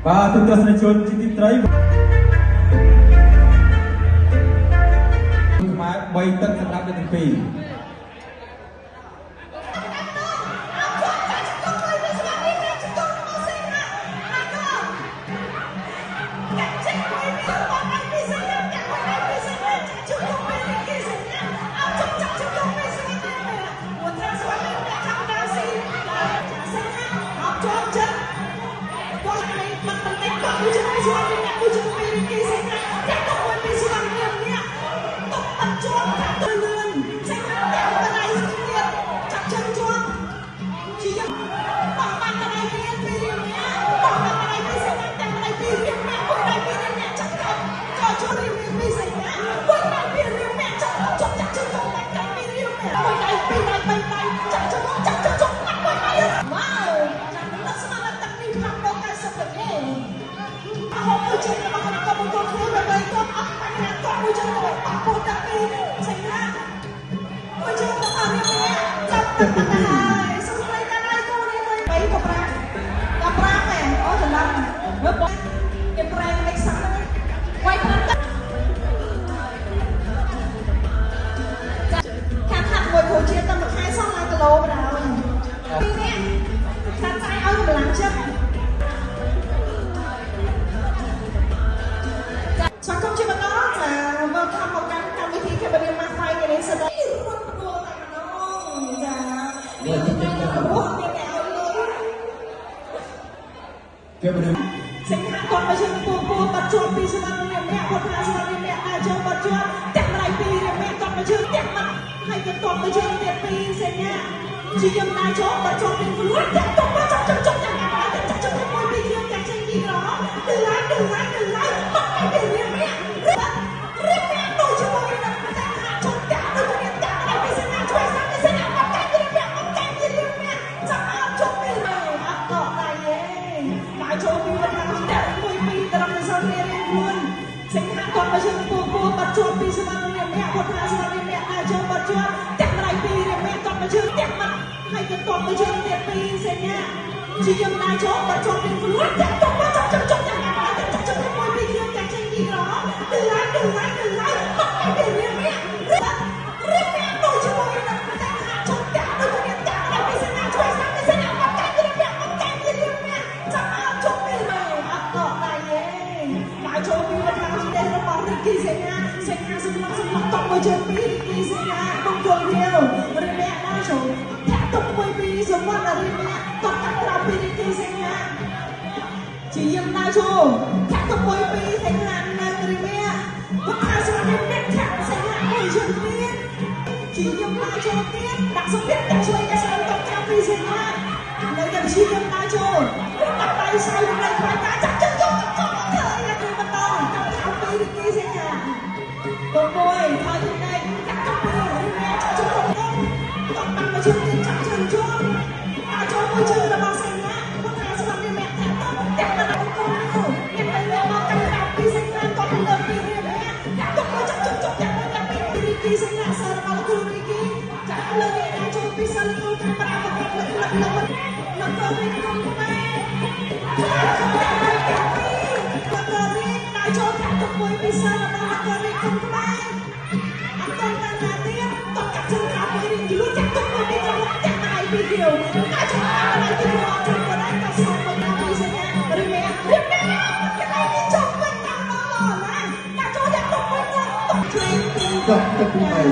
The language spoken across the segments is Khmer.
បាទទូទស្សនិកជនជាទីត្រីខ្មែរ3ទឹកសម្រាប់លើកទី2 សិង្ហគាត់មកជើងពូពូបាត់ជាប់ពីស្មារតីម្នាក់គាត់ថាស្មារតីម្នាក់ដើរចូលបាត់ជាប់តាក់ម្ដាយពីរម្នាក់គាត់មកជើងតាក់មកហើយក៏គាត់មកជើងទៀតពីសញ្ញាជាយមដើរចូលបាត់ជាប់ពីខ្លួនតាក់ទុកមកចាប់ជើងចុកតាក់មកតាក់ជើងមួយពីរខ្ញុំតាក់ចេញពីក្រហមទៅឡើងទៅឡើងទៅឡើងមកពីរៀមម្នាក់រៀមម្នាក់ដូចជាមួយនឹងតាក់ហាក់ចូលតាក់ដូចគ្នាតាក់ម្ដាយពីសញ្ញាជួយសាពីសញ្ញាមកកាច់រៀមម្នាក់មកកាច់រៀមម្នាក់ចាប់អត់ជុំពីអត់កក់ដៃទេដើរចូលពីវត្តសិង្ហគាត់មកជើងពូពូបាត់ជាប់ពីស្មារតីម្នាក់គាត់ថាស្មារតីម្នាក់ដើរចូលបាត់ជាប់តាក់ម្ដាយពីរម្នាក់គាត់មកជើងតាក់មកហើយក៏គាត់មកជើងទៀតពីសញ្ញាជាយមដើរចូលបាត់ជាប់ពីខ្លួនតាក់ទុកមកចាប់ជើងចុកតាក់មកតាក់ជើងមួយពីរខ្ញុំតាក់ចេញពីក្រហមទៅឡើងទៅឡើងទៅឡើងមកពីរៀមម្នាក់រៀមម្នាក់ដូចជាមួយនឹងតាក់ហាក់ចូលតាក់ដូចគ្នាតាក់ម្ដាយពីសញ្ញាជួយសាពីសញ្ញាមកកាច់រៀមម្នាក់មកកាច់រៀមម្នាក់ចាប់អត់ជុំពីអត់កក់ដៃទេដើរចូលពីវត្តរបស់រីគីសញ្ញាសញ្ញាសំឡុកសំឡុកតបមួយជើងពីរីគីសញ្ញាបងគល់រាវរមៈដើរចូលធាក់ទុកមួយពីសវណ្ណរីមៈតបកាត់ក្រៅពីរីគីសញ្ញាជាយមដើរចូលធាក់ទុកមួយពីសញ្ញានៅរីមៈពុទ្ធាសវណ្ណរីមៈធាក់សញ្ញាមួយជើងទៀតជាយមដើរចូលទៀតដាក់សុភិតដាក់ជួយតែស្អីតបក្រៅពីសញ្ញានៅតែជាយមដើរចូលដាក់ដៃសៃនៅខ្វាយការចាក់ជើងចូលចូលធ្វើអីគឺបន្តពីរីសញ្ញាកូនមួយថយខ្លួនឯងកាត់ចុះពីរីមែចាក់ជើងទៅតបបាត់មកជើងទៀតចាក់ជើងជួបដាក់ចូលមួយជើងរបស់សញ្ញាគាត់ថាស្មារតីមែតាក់តតាក់មកដល់កូននេះអ្នកទៅមកកាត់ដល់ពីសញ្ញាគាត់ទៅពីរីមែកាត់ទុកមួយចាក់ជើងចុះចាក់មួយចាក់ពីរីគីសញ្ញាសើរបស់គ្រូរីគីចាក់លើនេះដាក់ចូលពីសិលគ្រូកាមេរ៉ាមកកាត់លឹកលឹកលឹកនៅកូនរីគុំម៉ែចូលកាត់ទុកមួយពីសិលរបស់លោករីគុំក្បែរអត់តតាណាទៀតតកាត់ជើងក្រៅពីរីយូរចាក់ទុកមួយពីក្រហមចាក់ដៃពីខៀវតែចូលដៃពីខៀវអត់ចូលក៏ដែរក៏សុំមកពីសញ្ញារីមែរីមែគេដៃនេះចុះវិញតាមដល់ណាដាក់ចូលចាក់ទុកមួយទៅទុកឆ្វេងពីទឹកទឹកពី3ណា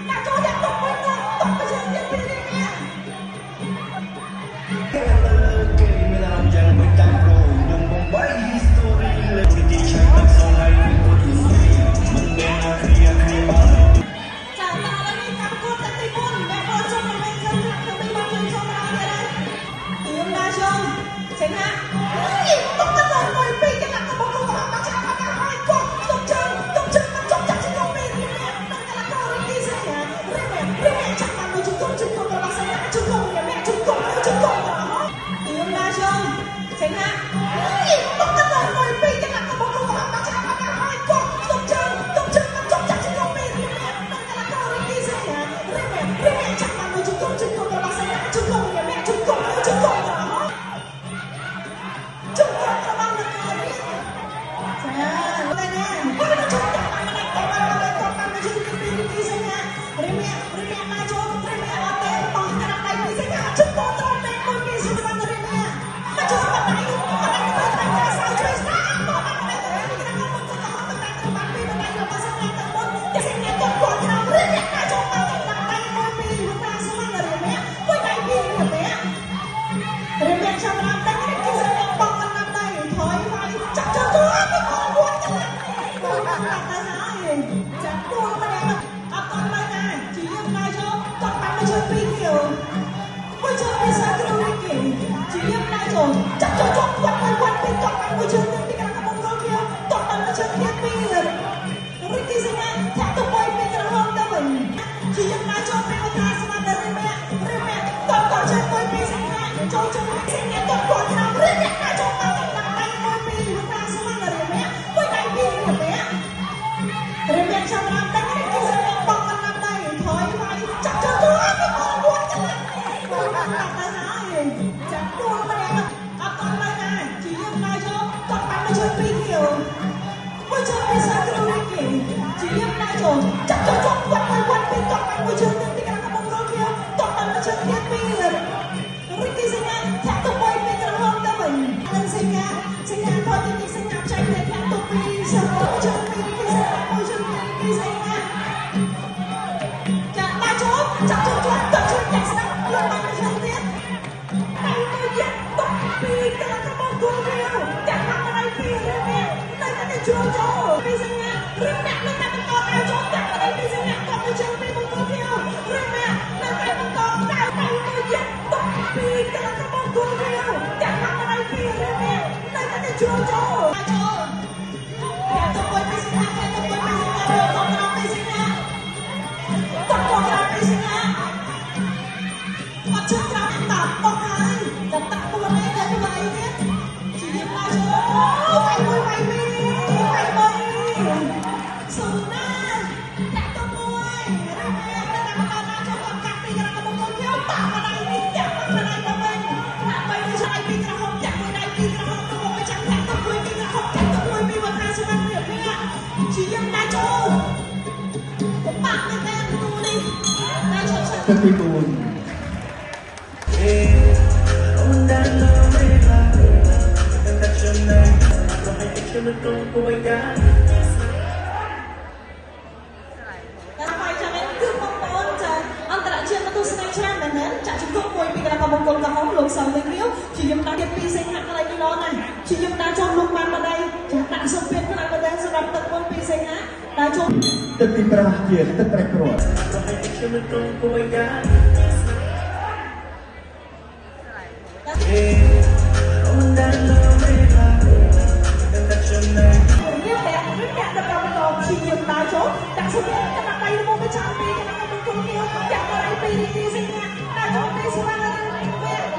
ដាក់ចូលចាក់ទុកមួយទៅទុកទៅជើងទៀតពីរីមែសិង្ហទុកទៅមួយពីរកន្លះទៅមកគូក៏មកឆាប់មកហើយគូ មួយជើងពីសាគ្រូរីគីជាយាមដើរចូលចាប់ចូលជាប់គាត់មួយគាត់ពីគាត់បានមួយជើងទៀតពីក្រមង្គលខៀវគាត់បានមួយជើងទៀតពីរីគីសញ្ញាធាក់ទៅមួយពីក្រហមទៅវិញជាយាមដើរចូលពីឧត្រាស្មារតីរីមេរីមេគាត់ក៏ជើងមួយពីសញ្ញាចូលជើងពីសញ្ញាគាត់គាត់ក្រោមរីមេដើរចូលមកតាមដៃមួយពីឧត្រាស្មារតីរីមេមួយដៃពីរីមេរីមេចាំរាំដឹងរីគីសញ្ញាបោកកណ្ដាលដៃថយវាយចាប់ចូលចូលអត់ពីគាត់ចាំទៅហើយចាប់ដួលម្នាក់អត់តទៅណាជាយើងដើរចូលគាត់បានមកជួយពីខៀវមួយជើងពីសាគ្រូរីគីជាយើងដើរចូលចាប់ចូលជាប់គាត់មួយគាត់ពីគាត់បានមួយជើងទៀតពីក្រមង្គលខៀវគាត់បានមួយជើងទៀតពីរីគីសញ្ញាធាក់ទៅមួយពីក្រហមទៅវិញនឹងសញ្ញាសញ្ញាថយទីសញ្ញាចៃទៀតធាក់ទៅពីសញ្ញាជើងពីរីគីសញ្ញាមួយជើងពីរីគីសញ្ញាចាដើរចូលចាប់ចូលជាប់គាត់ជួយចាក់ស្ដាប់លោកបានមួយជើងទៀតដៃមួយទៀតតុកពីក្រមង្គលខៀវចាក់មកដៃពីរីមេនៅតែជួចូលពីសញ្ញារីមេនៅតែបន្តដើរចូលចាក់ដៃពីសញ្ញាគាត់មួយជើងពីមង្គលខៀវរីមេនៅតែបន្តដើរដៃមួយទៀតតុកពីក្រមង្គលខៀវចាក់មកដៃពីរីមេនៅតែជួចូលចូលចាក់ទៅមួយពីសញ្ញាចាក់ទៅមួយពីសញ្ញាគាត់ក្រោមពីសញ្ញាគាត់ក្រោមពីសញ្ញាគាត់ជឿក្រោមតាបោកហើយចាំតាក់ខ្លួនឯងទៅធ្វើអីទៀតជារៀបមកចូលវាយមួយវាយពីរវាយបីសុំណាដាក់ទៅមួយរីមេនៅតែបន្តណាចូលគាត់កាត់ពីក្រមង្គលខៀវតាក់មកដៃនេះចាក់មកដៃទៅវិញដាក់បីមួយឆ្លៃពីក្រហមចាក់មួយដៃពីក្រហមទៅមកចាំចាក់ទៅមួយពីក្រហមចាក់ទៅមួយពីវត្ថាសុវណ្ណរៀបនេះជារៀបណាចូលពិបាកមែនតើទូនេះតែចូល ទឹកទី4 តែបាយចាំឯងគឺបងប្អូនចាអន្តរជាតិមកទស្សនាច្រើនមែនទេចាក់ជំគំមួយពីក្រមង្គលក្រហមលោកសំវិញរាវជាយមដាទៀតពីសេងហាក់កន្លែងនេះល្អណាស់ជាយមដាចូលលោកបានមកដៃចាដាក់សម្ពាធខ្លាំងមែនទេសម្រាប់ទឹកមុនពីសេងហាក់ដើរចូល ទឹកទី5ជាទឹកត្រេះគ្រាប់ រៀបតែរៀបតែដល់បន្តព្យាយាមដើរចូលដាក់សម្ពាធកណ្ដាលដៃមកទៅចាំពីកណ្ដាលមង្គលខៀវចាក់មកដៃពីរីគីសញ្ញាដើរចូលពីស្វាវេ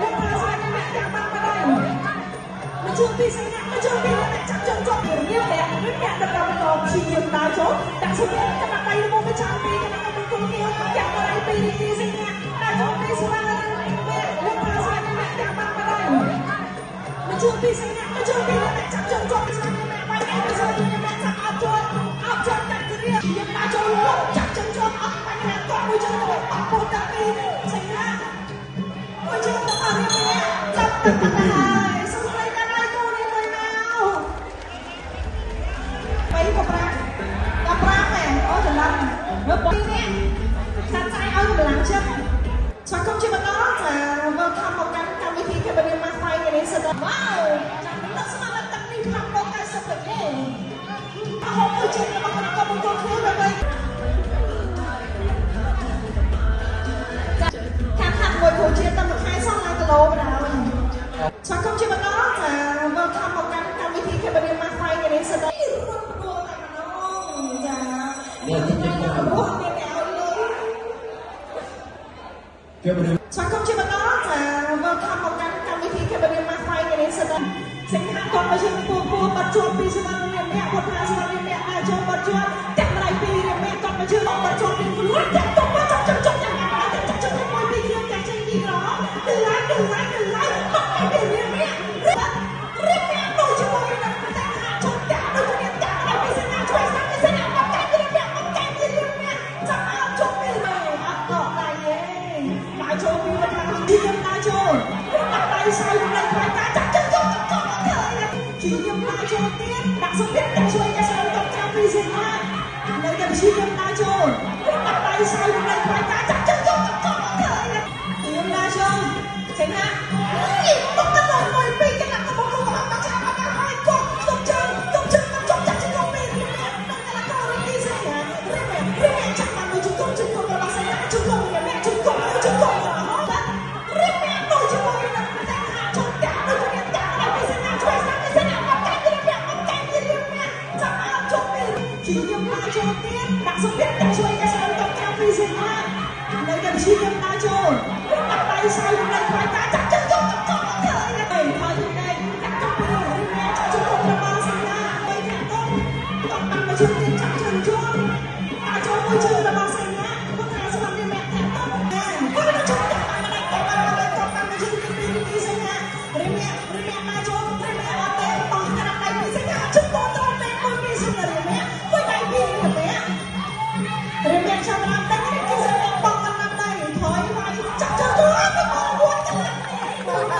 លោកប្រាស្វាអ្នកចាក់បានមកដៃមកជួយពីសញ្ញាមកជួយពីអ្នកចាប់ជើងជាប់រៀបតែរៀបតែដល់បន្តព្យាយាមដើរចូលដាក់សម្ពាធកណ្ដាលដៃមកទៅចាំពីកណ្ដាលមង្គលខៀវចាក់មកដៃពីរីគីសញ្ញាដើរចូលពីស្វាវេលោកប្រាស្វាអ្នកចាក់បានមកដៃមកជួយពីសញ្ញាមកជួយពីអ្នកចាប់ជើងជាប់ស្វាអ្នកបាយឯងស្វាអ្នកចាប់អត់ចូលអត់ចូលកាត់គ្រាយើងដើរចូលលោកចាប់ជើងជាប់អត់បញ្ហាគាត់មួយជើងទៅបាក់ពោះតាពីសញ្ញាមួយជើងទៅអត់រៀបនេះចាប់ ទឹកទី ហើយសុខស្ដីកាន់ហើយកូននេះមួយមកបីក៏ប្រាំដល់ប្រាំដែរអូច្រឡំមើលពីនេះសាច់ចៃឲ្យកម្លាំងចិត្តស្វាគមន៍ជាបន្តចា welcome មកកាន់កម្មវិធី Cambodia Mass Fight នេះសិនវ៉ាវចាំនឹកស្មានទឹកនេះ590ទៅទេហូបមួយជើងរបស់គណៈកម្មការខ្លួនដើម្បីខាងហាត់មួយគ្រូជាតិតែមួយខែសោះឡើងគីឡូបណ្ដោយស្វាគមន៍ជាបន្តចា welcome មកកាន់កម្មវិធី Cambodia Mass Fight នេះសិនរត់ដួលតែម្ដងចារស់មានតែឲ្យលុយ គេបរិ ស្វាគមន៍ជាបន្តចា welcome មកកាន់កម្មវិធី Cambodia Mass Fight នេះសិនសិង្ហគាត់មកជើងពូពូបាត់ជាប់ពីសវណ្ណរៀបអ្នកគាត់ថាសវណ្ណរៀបអ្នកដើរចូលបាត់ជាប់ចាក់ម្ដាយពីរៀបអ្នកគាត់មកជើងបាត់ជាប់ពីខ្លួនចាក់ទុកមកចាប់ជើងជុំយ៉ាងណាចាក់ជើងមួយពីគ្រឿងចាក់ចេញពីក្រហមទៅឡើងទៅឡើងទៅឡើងមកពីរៀបអ្នករៀបអ្នកដូចជាមួយនឹងតែហាក់ជុំចាក់ដូចគ្នាចាក់ម្ដាយពីសញ្ញាជួយស្ដាប់ពីសញ្ញាមកចាក់ពីរៀបអ្នកមកចាក់ពីរៀបអ្នកចាប់អត់ជុំពីអត់កកដៃទេដើរចូលពីវត្តខាងជាដើរចូលដាក់ដៃសៃនៅផ្នែកការចាក់ជើងជុំជុំជាយាមដើរចូលទៀតដាក់សម្ពាធចាក់ជួយចាក់ស្អីតចាំពីសញ្ញានៅតែព្យាយាមដើរចូលដាក់ដៃសៃនៅផ្នែកការចាក់ជើងជុំជុំធ្វើអីយាមដើរចូលសញ្ញាបុកកណ្ដោមួយពីរកណ្ដាលកបុកកុំមកចាំមកហើយកុំទុំជើងទុំជើងជុំចាក់ជើងពីរៀបនឹងកលករីគីសញ្ញារៀបរៀបចាំបានមួយជង្គង់ជង្គង់របស់សញ្ញាជង្គង់រៀបជង្គង់ជង្គង់ ដើរចូលដាក់ដៃសើនៅខ្វាយការចាប់ជើងចូលចូលធ្វើអីទៅហើយនេះដាក់ចុះពីរៀមចាប់ជើងរបស់សញ្ញាបីខាងកូនគាត់បាត់មកជើងទៀតចាប់ជើងចូលដើរចូលមួយជើងរបស់សញ្ញាគាត់ថាស្វាត់នេះអ្នកខាងកូនគាត់មកចូលដាក់បានដៃគាត់បានដៃគាត់បានមកជើងទី2ពីសញ្ញារៀមរៀមដើរចូលរៀមអត់ទេបោះក្រាបដៃពីសញ្ញាជិះតត្រង់ទេមួយពីសញ្ញារៀមមួយដៃពីរៀមរៀមចាំតាមតែនេះគឺសញ្ញាបោះកណ្ដាប់ដៃថយវាយចាប់ជើងចូលអត់មកវត្តទៅ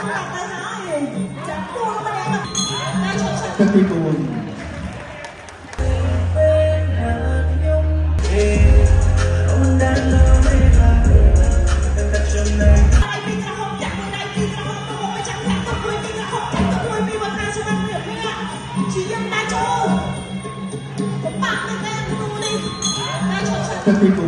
ហើយចាប់គួរម្នាក់តែឈប់ ទឹកទី4 ដៃពីក្រហមចាក់មួយដៃពីក្រហមទៅមកចាំខាងទៅមួយពីក្រហមចាក់ទៅមួយពីវត្តថាសុវណ្ណរៀមជាយដើរចូលពិបាកមែនតើគូនេះតែឈប់ ទឹកទី4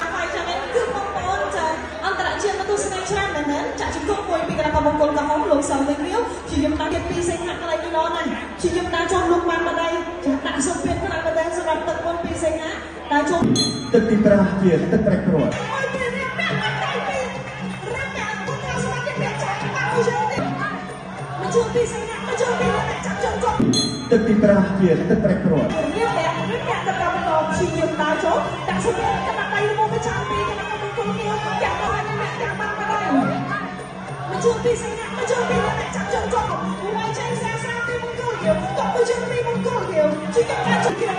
ហើយចាំឯងគឺបងប្អូនចាអន្តរជាតិមកទស្សនាច្រើនមែនទេចាក់ជង្គង់មួយពីគណៈកម្មមង្គលក្រហមលោកសៅវិញរាវជាយមដើរទៀតពីសេងហាក់កន្លែងនេះល្អណាស់ជាយមដើរចូលលោកបានមកដៃចាដាក់សម្ពាធខ្លាំងមែនទេសម្រាប់ទឹកមុនពីសេងហាក់ដើរចូល ទឹកទី5ជាទឹកប្រេះព្រាត់ មួយពីរៀបពាក់បាត់ដៃពីរៀបពាក់គាត់ថាសម្រាប់ពាក់ចាក់បាត់មួយជើងនេះមកជួយពីសេងហាក់មកជួយពីអ្នកចាប់ជើងគាត់ ទឹកទី5ជាទឹកប្រេះព្រាត់ រៀបពាក់រៀបពាក់ទៅដល់បន្តព្យាយាមដើរចូលដាក់សម្ពាធកណ្ដាប់ដៃមកទៅចាំពីគណៈកម្មមង្គលគ្នាចាក់មកឲ្យអ្នកចាក់បាត់មកដៃមកជួយពីសេងហាក់មកជួយពីអ្នកចាប់ជើងគាត់មួយជើងសាសាពីមង្គលគេគាត់មួយជើងពីមង្គលគេជាការជួយគេ ទឹក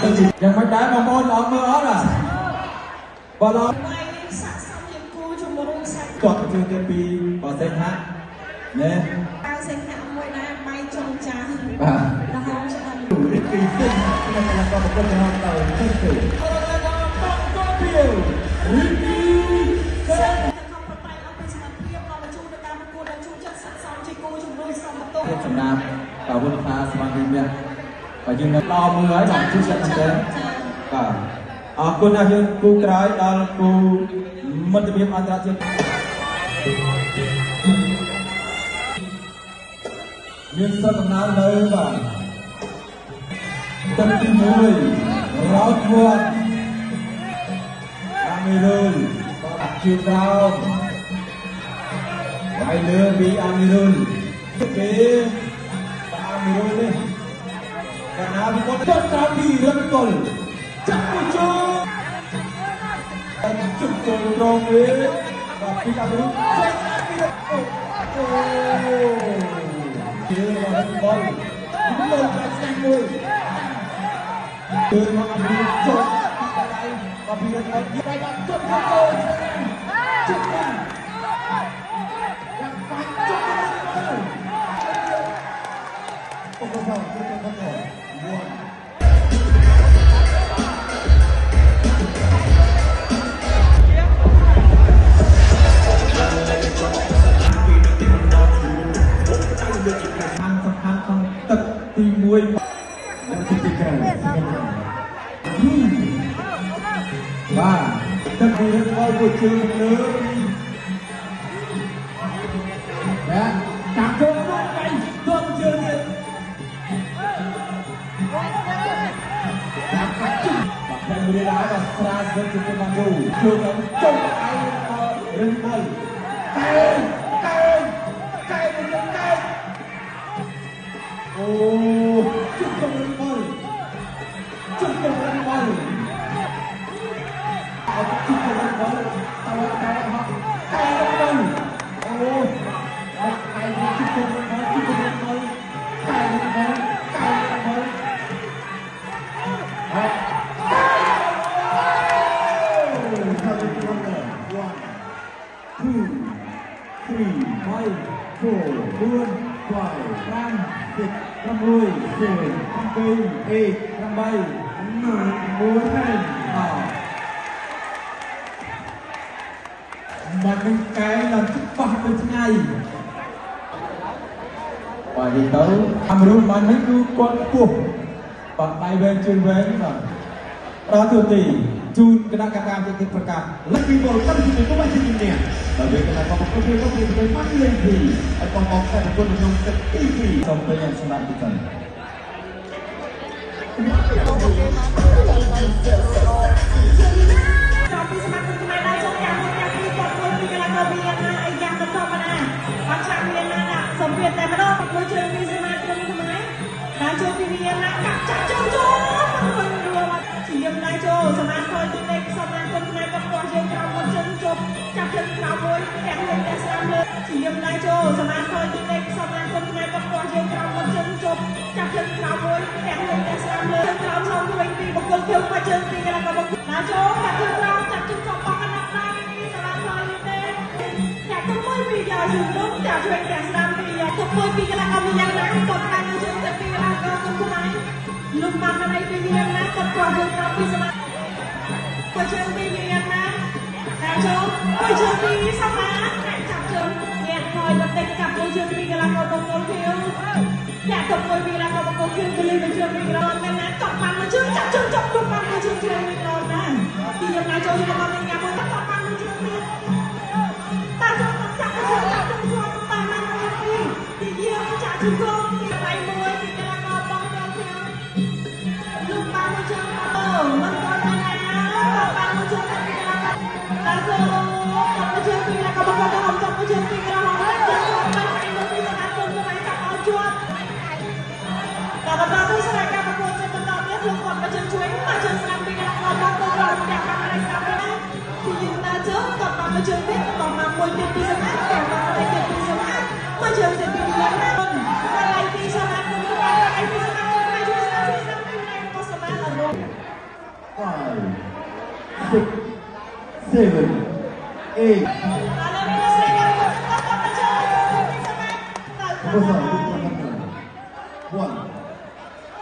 ទី យ៉ាងម៉េចដែរបងប្អូនល្អមើលអត់អាបើល្អ វាយសាក់សំជាគូជំរុញសាច់ គាត់ជឿទៀតពីបើសេងហាក់ណែ តើសេងហាក់មួយណាបាយចុងចាស់ បាទ ក្រហមឆ្អិន ទីទីសិនក្នុងកីឡាករប្រកួតចំនួនទៅទី2 អរគុណដល់បងកោពីវរីគីសេន ខំប្រប្រែងអស់ពីសមត្ថភាពដល់បញ្ជូនទៅការប្រកួតដល់ជួចិត្តសាក់សំជាគូជំរុញសំបន្ទោ សម្រាប់បាវុធថាសមាជិកនេះបើយើងនៅល្អមើលហើយបាទជួយចិត្តមែនទេបាទអរគុណណាស់យើងគូក្រោយដល់គូមិត្តភាពអន្តរជាតិមានស្រុកកំណើតនៅបាទទឹកទី1រោតវត្តអាមីរុលបាទជឿក្រោមវាយលើពីអាមីរុលគេបាទអាមីរុលនេះកាលណាពីគាត់ទាត់ក្រោមពីរឹងទល់ចាប់មួយជើងជុំទល់ត្រង់វិញបាទពីអាមីរុលចេញអាមីរុលអូជឿរបស់បលបលកាច់ស្ដាំមួយជឿមកអាមីរុលចុះពីដៃបាទពីរឹងទល់ដៃបាទជុំទល់ជុំយ៉ាងបាច់ជុំ អូខេអូខេ1 សំខាន់ក្នុងទឹកទី1 និងទី2 បាទទឹកពីរឹងបលមួយជើងលើណាតាមចូលមកដៃទាត់ជើងទៀតតាមកាច់ជិះបាទតែមួយដែរបាទស្រាលស្វិតជិះមកយូរជួយដល់ចុងដៃរឹងបលកែកែកែរឹងកែអូជិះទៅរឹងបលជិះទៅរឹងបលអត់ជិះទៅរឹងបលតើតើហត់កែរឹងបលអូដាក់ដៃជិះទៅរឹងបលជិះទៅរឹងបលកែរឹងបលកែរឹងបលអត់ 1 2 3 4 5 6 7 8 9 10 មិននឹងកែដល់ច្បាស់ទៅឆ្ងាយបាទនិយាយទៅអាមរុលបាននេះគឺគាត់ខ្ពស់បាទដៃវែងជើងវែងបាទដល់ទូទីជូនគណៈកម្មការជាតិប្រកាស លក្ខីបលកម្មវិធីក៏បានជាជំនាញដល់ពេលគណៈកម្មការប្រកួតក៏មានបានលេងទីឲ្យបងបងតែប្រកួតក្នុងទឹកទី2 សូមពេញសម្រាប់ទីសិន ក្រោមពីសមាគមខ្មែរដែរចូលការមួយការពីគាត់មួយពីកីឡាករមានណាអីយ៉ាងមិនធម្មតាអត់ឆាក់មានណាដាក់សម្ពាធតែម្ដងមួយជើងពីសមាគមខ្មែរដែរចូលពីមានណាកាប់ចាក់ចូលចូលមិនរួចជាយមដែរចូលសមាគមទីនេះសមាគមខ្មែរក៏គាត់យើងក្រោមមួយជើងជប់ចាប់ជើងក្រោមមួយទាំងលើតែស្រាំលើជាយមដែរចូលសមាគមទីនេះសមាគមខ្មែរក៏គាត់យើងក្រោមមួយជើងជប់ចាប់ជើងក្រោមមួយទាំងលើតែស្រាំលើក្រោមសងវិញពីបុគ្គលខៀវមកជើងពីកីឡាករដែរចូលចាប់ជើងក្រោមចាប់ជើងចប់បោះកណ្ដាប់ដៃសមាគមទេចាក់ទៅមួយពីយ៉ាជើងនោះចាក់ឆ្វេងតែស្ដាំពីយ៉ាទៅមួយពីកីឡាករមានយ៉ាងណាគាត់បានជើងទៅពីកីឡាករគុំខ្មែរលុំបានអីពីយ៉ាងណាគាត់គាត់ជើងក្រោមពីសមាគាត់ជើងពីយ៉ាងណាតែចូលគាត់ជើងពីសមាចាប់ជើងញាក់ថយបន្តិចចាប់ជើងពីកីឡាករបង្គោលខៀវចាក់ទៅមួយពីកីឡាករបង្គោលខៀវទៅលីទៅជើងពីកីឡាករណាគាត់បានមួយជើងចាប់ជើងចាប់លុំបានមួយជើងជើងពីកីឡាណាពីយ៉ាងណាចូលមកមានយ៉ាងមួយគាត់បានមួយជើងទៀតតែចូលចាប់ជើងចាប់ជើងជាប់តាមបានមួយពីពីយើងចាក់ជើងពីដៃមួយពីកីឡាករបង្គោលខៀវលុំបានមួយជើងអូមិនគាត់ណាគាត់បានមួយជើងពីកីឡាករតែចូលគាត់មួយជើងពីកីឡាករបង្គោលក្រហមគាត់មួយជើងពីក្រហមចាប់ជាប់បែកមួយពីសមាគមខ្មែរចាប់ឲ្យជាប់តែបន្តទៅស្រាការប្រកួតជាបន្តទៀតលោកគាត់មកជើងជួយមកជើងស្រាំពីកីឡាករបង្គោលក្រហមចាក់បានស្រាំពីពីយើងណាជើងគាត់មកជើងទៀតគាត់មកមួយទៀតពីសមាគមមកមួយទៀតពីសមាគមមកជើងទៀតពីយ៉ាងណាតែពីសមាគមខ្មែរពីសមាគមខ្មែរជួយស្រាំជួយស្រាំពីណៃរបស់សមាគម 5 6 7 8 1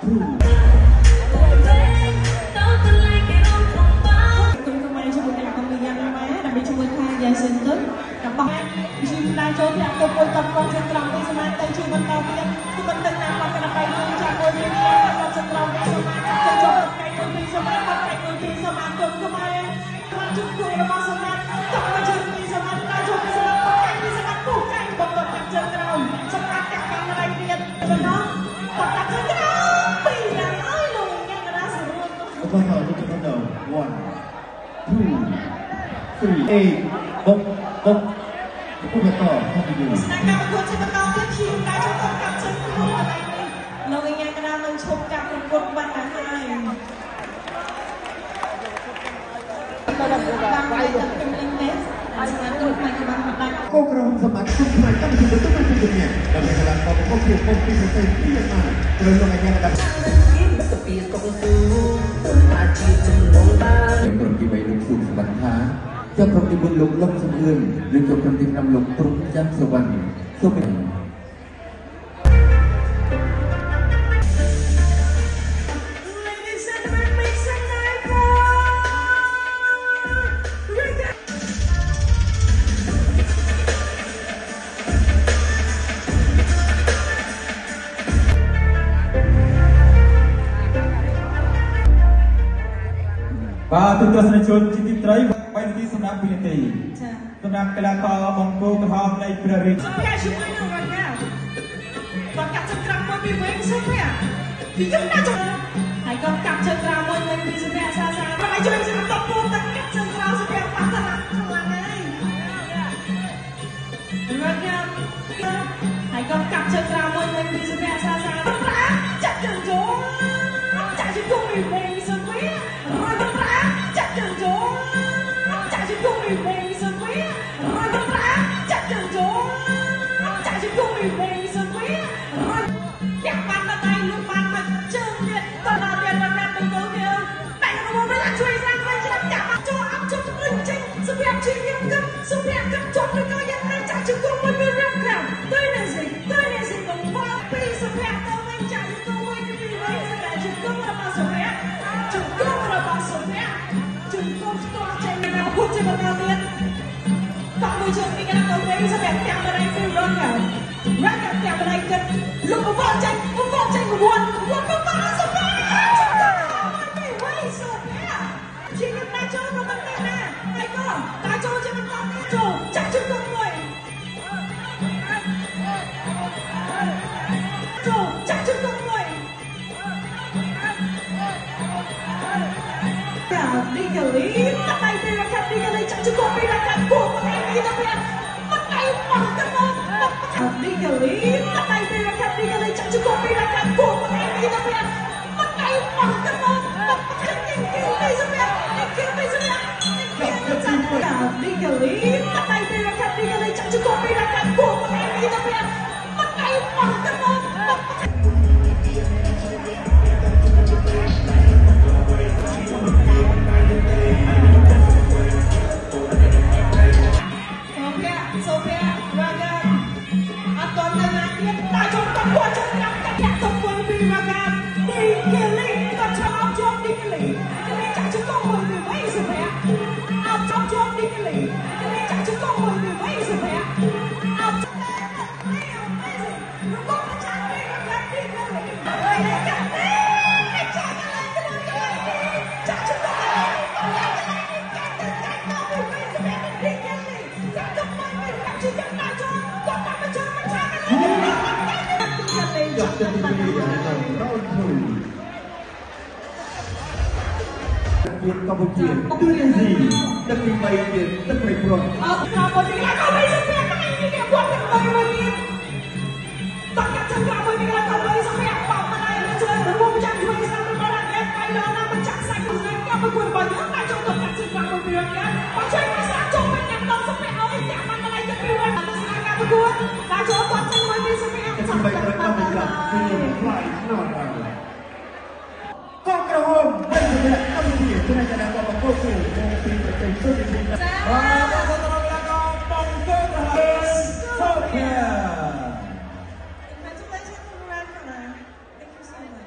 2គុំខ្មែរជាមួយកីឡាករយ៉ាងណាដើម្បីជួយខាងយ៉ាងសិនទៅរបស់ជាដើចូលធាក់ទៅមួយតបកងជើងត្រង់ពីសមាទៅជួយបន្តទៀតគឺបន្តណាគាត់កណ្ដាប់ដៃមួយចាំមួយពីគាត់ជើងត្រង់ពីសមាចាប់ជើងជាប់កែមួយពីសមាគាត់កែមួយពីសមាគុំខ្មែរគាត់ជុំគូរបស់សមាចង់មកជើងពីសមាដើចូលពីសមាគាត់កែពីសមាគូកែបន្តចាប់ជើងក្រោមសម្រាប់កាក់បានដៃទៀតបន្តគាត់ចាប់ជើងក្រោមពីណាអើយលោកយ៉ាងណាស្រួល បន្តទៅបន្ត1 2 3 8បុកបុកពុទ្ធតហត់យូរ ស្នាក់ការប្រកួតជាបន្តទៀតឈាមដែរចូលកាប់ជើងខ្លួនកន្លែងនេះលោកអញ្ញាកណ្ដាលនឹងឈប់ការប្រកួតបាត់ទៅហើយតាមទៅពេញលេញទេសមាគមខ្មែរក៏បានផ្ដាច់ កូក្រមសមាគមខ្មែរកម្ពុជាទៅពីជំនាញដើម្បីកីឡាករបង្គោលខៀវពុំពីសរសេរពីយ៉ាងណាត្រូវលោកអញ្ញាកណ្ដាល សពីកងទូអាចជាចំណងបាន ក្រុមទី3លោកស៊ូសវណ្ណថាចុះក្រុមទី4លោកលឹមសំអឿននិងចុះក្រុមទី5លោកទ្រុងច័ន្ទសវណ្ណសូម បាទទូទស្សនិកជនជាទីត្រី3នាទីសម្រាប់វិនាទី ចា សម្រាប់កីឡាករបង្គោលក្រហមនៃព្រះរាជ សុភ័ក្រជាមួយនឹងរកាគាត់កាប់ជើងក្រោមមួយពីវិញសុភ័ក្រពីយើងណាចូលហើយគាត់កាប់ជើងក្រោមមួយវិញពីសុភ័ក្រសាសាគាត់ឲ្យជួយសម្រាប់តពូតកាប់ជើងក្រោមសុភ័ក្រប៉ះថ្នាក់ខ្លាំងហើយរកាហើយគាត់កាប់ជើងក្រោមមួយវិញពីសុភ័ក្រសាសាប្រាចាប់ជើងចូលចាក់ជើងគូពីវិញសុភ័ក្ររកាចាក់ជើងចូលចាក់ជើងគូពីវិញសុភ័ក្ររកាចាក់ជើងចូលចាក់ជើងគូពីវិញសុភ័ក្ររកាបានមកដៃលុបបានមកជើងទៀតតដល់ទៀតរកាបង្គោលទៀតតែរបស់វិញជួយស្រាំវិញច្រាំចាក់មកចូលអត់ជុំវិញចេញសុភ័ក្រជាយំគិតសុភ័ក្រគិតជាប់ឬក៏យ៉ាងណាចាក់ជើងគូមួយពីរកាទៅនេះសិទៅនេះសិកុំវល់ពីសុភ័ក្រទៅវិញចាក់ជើងគូមួយពីវិញសម្រាប់ជើងគូរបស់សុភ័ក្រជើងគូរបស់សុភ័ក្រជើងគូផ្ទាល់ចេញមកពុតជាបន្តទៀតបាក់មួយជើងពីកណ្ដាលទៅវិញសម្រាប់ចាំម្ដាយពីរការកាចាំម្ដាយគិតលុបវល់ចេញវល់ចេញវល់វល់មកសុភ័ក្រជើងគូពីវិញសុភ័ក្រជាងណាចូលក៏មិនដែរណាហើយក៏តាចូលជាបន្តទៀតចូលចាក់ជើងគូមួយចូលចាក់ជើងគូមួយ នេះ កលីមកដៃពីរកាត់ពីកលីចាក់ជង្គង់ពីរកាត់គោះមកដៃពីទៅពីមកដៃមកទៅមកពីកលីមកដៃពីរកាត់ពីកលីចាក់ជង្គង់ពីរកាត់គោះមកដៃពីទៅពីមកដៃមកទៅមកមកពីកលីសម្រាប់ពីកលីសម្រាប់ពីកលីមកដៃពីរកាត់ពីកលីចាក់ជង្គង់ពីរកាត់គោះមកដៃពីទៅពីមកដៃមកទៅមក កម្ពុជាទូនេស៊ីទឹកទី3ទៀតទឹកព្រៃព្រាត់ អត់ក្រោមមួយទៀតក៏មិនសុភ័ក្រនេះនេះគាត់ទាំងបីមួយទៀតតោះកាត់ចឹងក្រោមមួយទៀតក៏មិនសុភ័ក្របោកម្ដាយជួយរួមចាំជួយស្នាមរបស់រ៉ាក់កៃដល់ណាមិនចាក់សាច់ខ្លួនឯងក៏មិនគួររបស់យើងតែចូលទៅកាត់ចឹងក្រោមមួយទៀតបើជួយភាសាចូលវិញញ៉ាំដល់សុភ័ក្រឲ្យចាក់បានម្ដាយទៅពីវិញទស្សនាការប្រកួតតែចូលគាត់ចឹងមួយពីសុភ័ក្រ ចាំបីត្រូវដល់បញ្ចប់គឺផ្លាយណោះហើយកងក្រហមបីសម្រាប់កម្ពុជាចំណែកកបកគូមកពីប្រទេសសូវៀត បាទសូមต้อนรับកងបងកូក្រហមសូភៀ Congratulations, Thank you so much.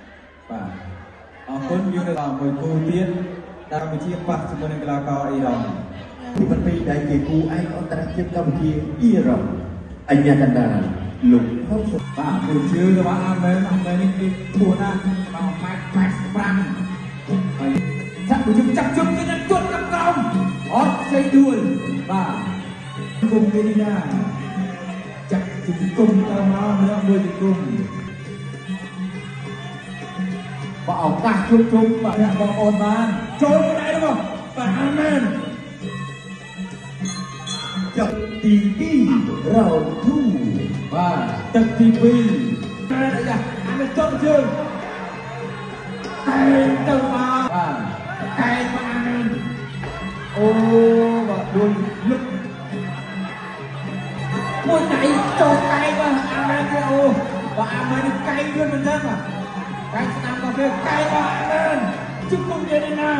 បាទអរគុណយើងនៅមួយគូទៀតតាមកម្ពុជាប៉ះជាមួយនឹងកីឡាករអ៊ីរ៉ង់ ទី7ដែលជាគូឯកអន្តរជាតិកម្ពុជាអ៊ីរ៉ង់អញ្ញាកណ្ដាលលោកផុនសុ បាទគូជឿរបស់អាមែនអាមែននេះគឺធួណាស់បាទម៉ែត្រ85ហើយចាក់គូជឿចាប់ជុំទៅនឹងទាត់កាប់ក្រោមអត់ផ្សេងដួលបាទគុំគេនេះណាចាក់ជង្គង់ទៅមកម្នាក់មួយជង្គង់បើឱកាសជួបជុំបាទអ្នកបងប្អូនបានចូលកន្លែងរបស់បាទអាមែន ចប់ទី2 round 2 បាទទឹកទី2អាយ៉ាអានេះចុះជើងកែងទៅមកបាទកែងមកអាមែនអូបាទដួលលឹកមួយដៃចូលកែងបាទអាមែនទៀតអូបាទអាមែននេះកែងលឿនមែនទេបាទកែងស្ដាំក៏គេកែងបាទអាមែនជុំគុំយេនីណា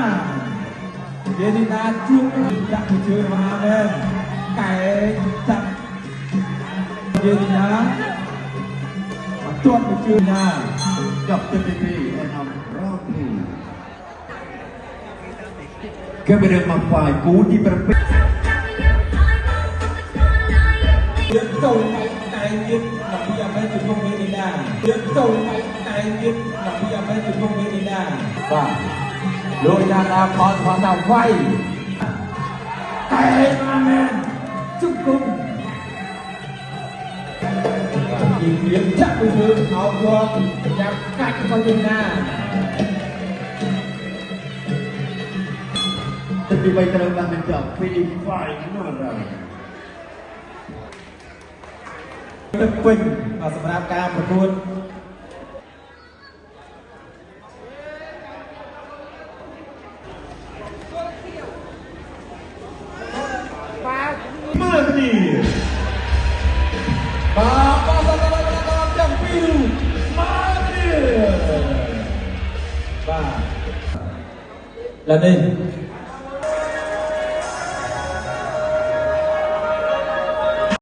យេនីណាជួបដាក់មួយជើងរបស់អាមែនកែងចាប់យេនីណាមកទាត់មួយជើងណា ចប់ទឹកទី2ឯន round 2គេបរិមកฝ่ายគូទី7 យើងចូលកែងកែងទៀតដល់ពីអាមែនជង្គង់យេនីណាយើងចូលកែងកែងទៀតដល់ពីអាមែនជង្គង់យេនីណាបាទលោកយ៉ាដាផលផលថាវាយកែងអាមែនជង្គង់ទីរៀបចាក់ទៅធ្វើអោបយកចាំកាច់របស់យេនីណា ទឹកទី3ត្រូវបានបញ្ចប់ Finish final round ទឹកពេញបាទសម្រាប់ការប្រកួត មើលគ្នា បាទបាទបាទបាទបាទទាំងពីរមកគ្នាបាទឡើយនេះ